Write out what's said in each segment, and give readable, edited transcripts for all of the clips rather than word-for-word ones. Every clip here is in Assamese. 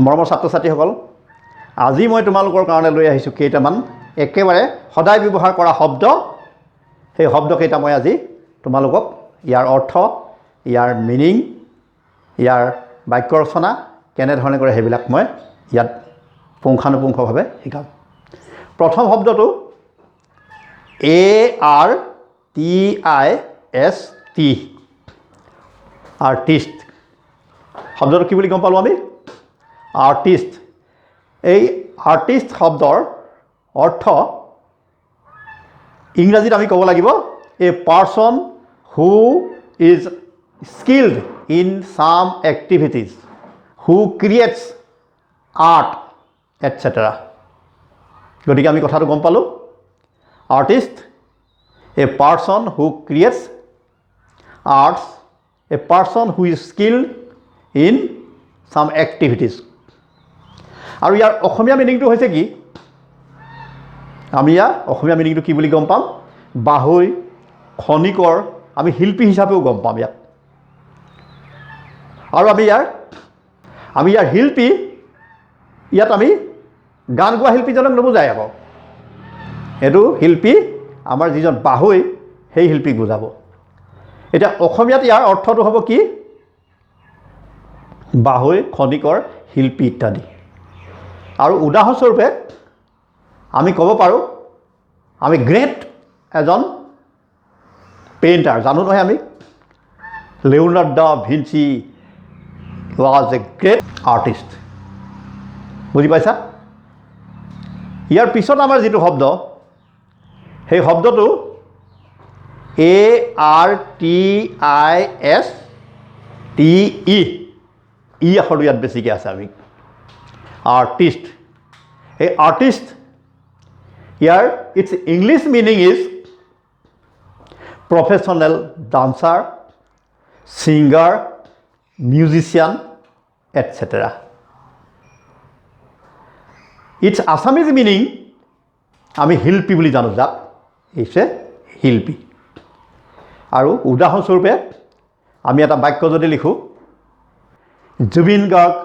মৰমৰ ছাত্ৰ ছাত্ৰীসকল, আজি মই তোমালোকৰ কাৰণে লৈ আহিছোঁ কেইটামান একেবাৰে সদায় ব্যৱহাৰ কৰা শব্দ। সেই শব্দকেইটা মই আজি তোমালোকক ইয়াৰ অৰ্থ, ইয়াৰ মিনিং, ইয়াৰ বাক্য ৰচনা কেনেধৰণে কৰে সেইবিলাক মই ইয়াত পুংখানুপুংখভাৱে শিকাম। প্ৰথম শব্দটো ARTIST, artist. শব্দটো কি বুলি গম পালোঁ আমি? আৰ্টিষ্ট। এই আৰ্টিষ্ট শব্দৰ অৰ্থ ইংৰাজীত আমি ক'ব লাগিব a person who is skilled in some activities, who creates art, etcetera. গতিকে আমি কথাটো গম পালোঁ, artist, a person who creates arts, a person who is skilled in some activities. আৰু ইয়াৰ অসমীয়া মিনিংটো হৈছে কি? আমি ইয়াৰ অসমীয়া মিনিংটো কি বুলি গম পাম? বাঢ়ৈ, খনিকৰ, আমি শিল্পী হিচাপেও গম পাম ইয়াক। আৰু আমি ইয়াৰ শিল্পী, ইয়াত আমি গান গোৱা শিল্পীজনক নুবুজায় আকৌ। এইটো শিল্পী আমাৰ যিজন বাঢ়ৈ, সেই শিল্পীক বুজাব। এতিয়া অসমীয়াত ইয়াৰ অৰ্থটো হ'ব কি? বাঢ়ৈ, খনিকৰ, শিল্পী ইত্যাদি। আৰু উদাহৰণস্বৰূপে আমি ক'ব পাৰোঁ, আমি গ্ৰেট এজন পেইণ্টাৰ জানো নহয় আমি, Leonardo da Vinci was a great artist. বুজি পাইছা? ইয়াৰ পিছত আমাৰ যিটো শব্দ, সেই শব্দটো ARTISTE, ই আখৰটো ইয়াত বেছিকৈ আছে। আমি আৰ্টিষ্ট, এই artist year its English meaning is professional dancer, singer, musician, etcetera. Its Assamese meaning আমি শিল্পী বুলি জানো, যাক হৈছে শিল্পী। আৰু উদাহৰণস্বৰূপে আমি এটা বাক্য যদি লিখোঁ, Zubeen Garg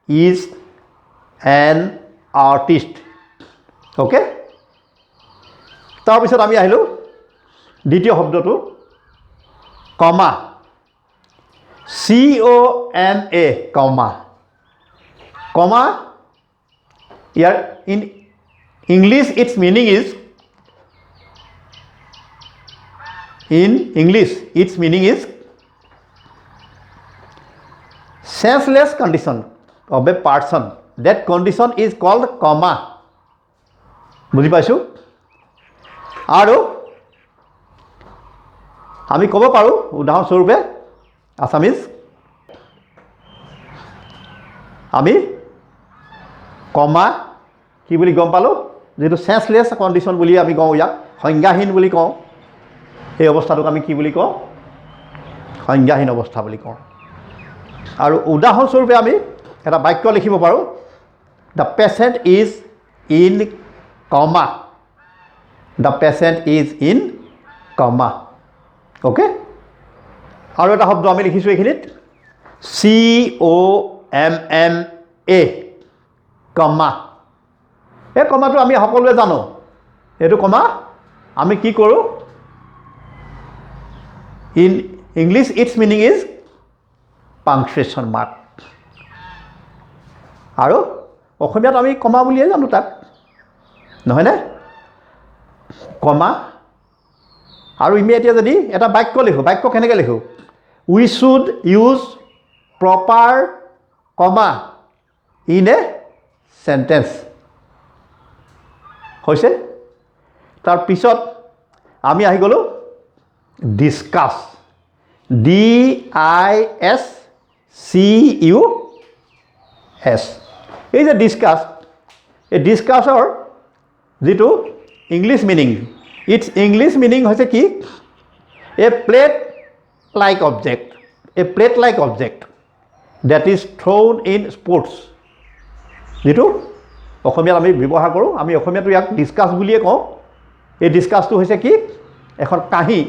is an artist. Okay, তাৰপিছত আমি আহিলোঁ দ্বিতীয় শব্দটো comma, COMA, comma. Comma year in English its meaning is, in English its meaning is senseless condition of a person. That condition is called coma. বুজি পাইছোঁ? আৰু আমি ক'ব পাৰোঁ উদাহৰণস্বৰূপে আছামিজ আমি কমা কি বুলি গম পালোঁ? যিটো চেন্সলেছ কণ্ডিশ্যন বুলি আমি কওঁ, ইয়াক সংজ্ঞাহীন বুলি কওঁ। সেই অৱস্থাটোক আমি কি বুলি কওঁ? সংজ্ঞাহীন অৱস্থা বুলি কওঁ। আৰু উদাহৰণস্বৰূপে আমি এটা বাক্য লিখিব পাৰোঁ, the patient is in coma, the patient is in coma. Okay, আৰু এটা শব্দ আমি লিখিছোঁ এইখিনিত, COMMA, comma. এই কমাটো আমি সকলোৱে জানো। এইটো কমা আমি কি কৰোঁ? In English its meaning is punctuation mark. আৰু অসমীয়াত আমি কমা বুলিয়ে জানো তাক, নহয়নে? কমা। আৰু আমি এতিয়া যদি এটা বাক্য লিখোঁ, বাক্য কেনেকৈ লিখোঁ? We should use proper comma in a sentence. হৈছে। তাৰপিছত আমি আহি গ'লোঁ discuss, DISCUS। এই যে ডিছকাছ, এই ডিছকাছৰ যিটো English meaning, its English meaning হৈছে কি? A plate like object, a plate like object that is thrown in sports. যিটো অসমীয়াত আমি ব্যৱহাৰ কৰোঁ, আমি অসমীয়াটো ইয়াক ডিছকাছ বুলিয়ে কওঁ। এই ডিছকাছটো হৈছে কি? এখন কাঁহী,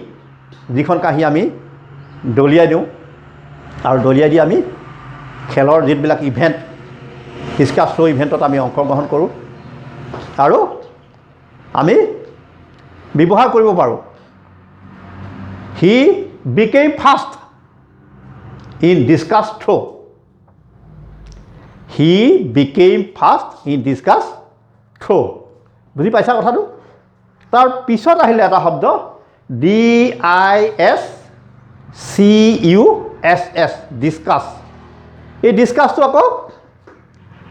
যিখন কাঁহী আমি দলিয়াই দিওঁ আৰু দলিয়াই দি আমি খেলৰ যিবিলাক ইভেণ্ট ডিছকাছ থ্ৰ' ইভেণ্টত আমি অংশগ্ৰহণ কৰোঁ আৰু আমি ব্যৱহাৰ কৰিব পাৰোঁ, "He became first in discus throw." "He became first in discus throw." বুজি পাইছা কথাটো? তাৰ পিছত আহিলে এটা শব্দ DISCUSS, discuss. এই ডিছকাছটো আকৌ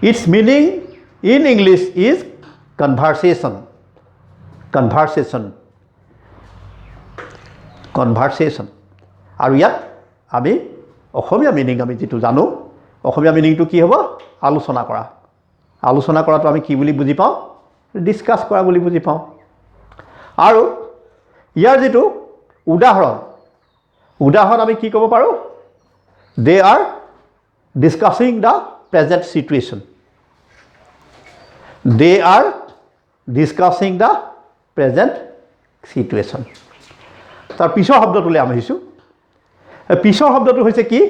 its meaning in English is conversation, conversation, conversation. আৰু ইয়াত আমি অসমীয়া মিনিং আমি যিটো জানো, অসমীয়া মিনিংটো কি হ'ব? আলোচনা কৰা। আলোচনা কৰাটো আমি কি বুলি বুজি পাওঁ? ডিছকাছ কৰা বুলি বুজি পাওঁ। আৰু ইয়াৰ যিটো উদাহৰণ, উদাহৰণ আমি কি ক'ব পাৰোঁ? "They are discussing the present situation." "They are discussing the present situation." তাৰ পিছৰ শব্দটোলৈ আমি আহিছোঁ। পিছৰ শব্দটো হৈছে কি?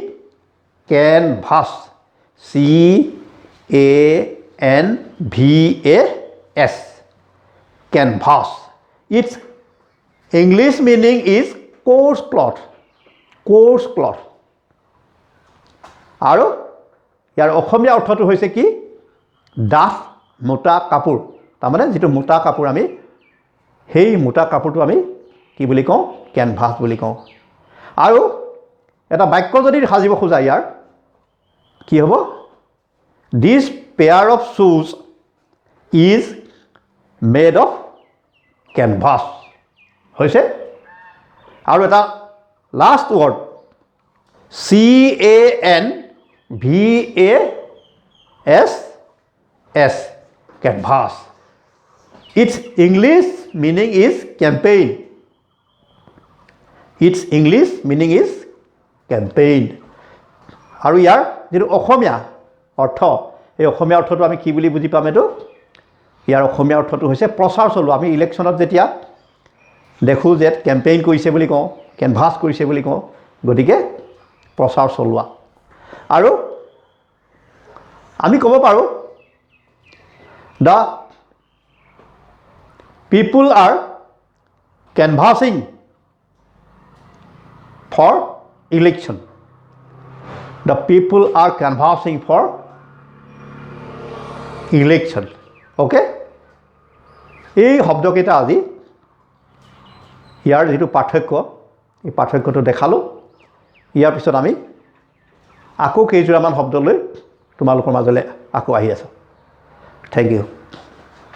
Canvas, CANVAS, canvas. Its English meaning is coarse cloth, coarse cloth. আৰু ইয়াৰ অসমীয়া অৰ্থটো হৈছে কি? ডাঠ মোটা কাপোৰ। তাৰমানে যিটো মোটা কাপোৰ, আমি সেই মোটা কাপোৰটো আমি কি বুলি কওঁ? কেনভাছ বুলি কওঁ। আৰু এটা বাক্য যদি সাজিব খোজা, ইয়াৰ কি হ'ব? "This pair of shoes is made of canvas." হৈছে। আৰু এটা last word, CANVASS, canvass. Its English meaning is campaign. Its English meaning is campaign. আৰু ইয়াৰ যিটো অসমীয়া অৰ্থ, এই অসমীয়া অৰ্থটো আমি কি বুলি বুজি পাম এইটো? ইয়াৰ অসমীয়া অৰ্থটো হৈছে প্ৰচাৰ চলোৱা। আমি ইলেকশ্যনত যেতিয়া দেখোঁ যে কেম্পেইন কৰিছে বুলি কওঁ, কেনভাছ কৰিছে বুলি কওঁ। গতিকে প্ৰচাৰ চলোৱা। আৰু আমি ক'ব পাৰোঁ, "The people are canvassing for election." "The people are canvassing for election." Okay, এই শব্দকেইটা আজি ইয়াৰ যিটো পাৰ্থক্য, এই পাৰ্থক্যটো দেখালোঁ। ইয়াৰ পিছত আমি আকৌ কেইযোৰামান শব্দ লৈ তোমালোকৰ মাজলৈ আকৌ আহি আছোঁ। Thank you.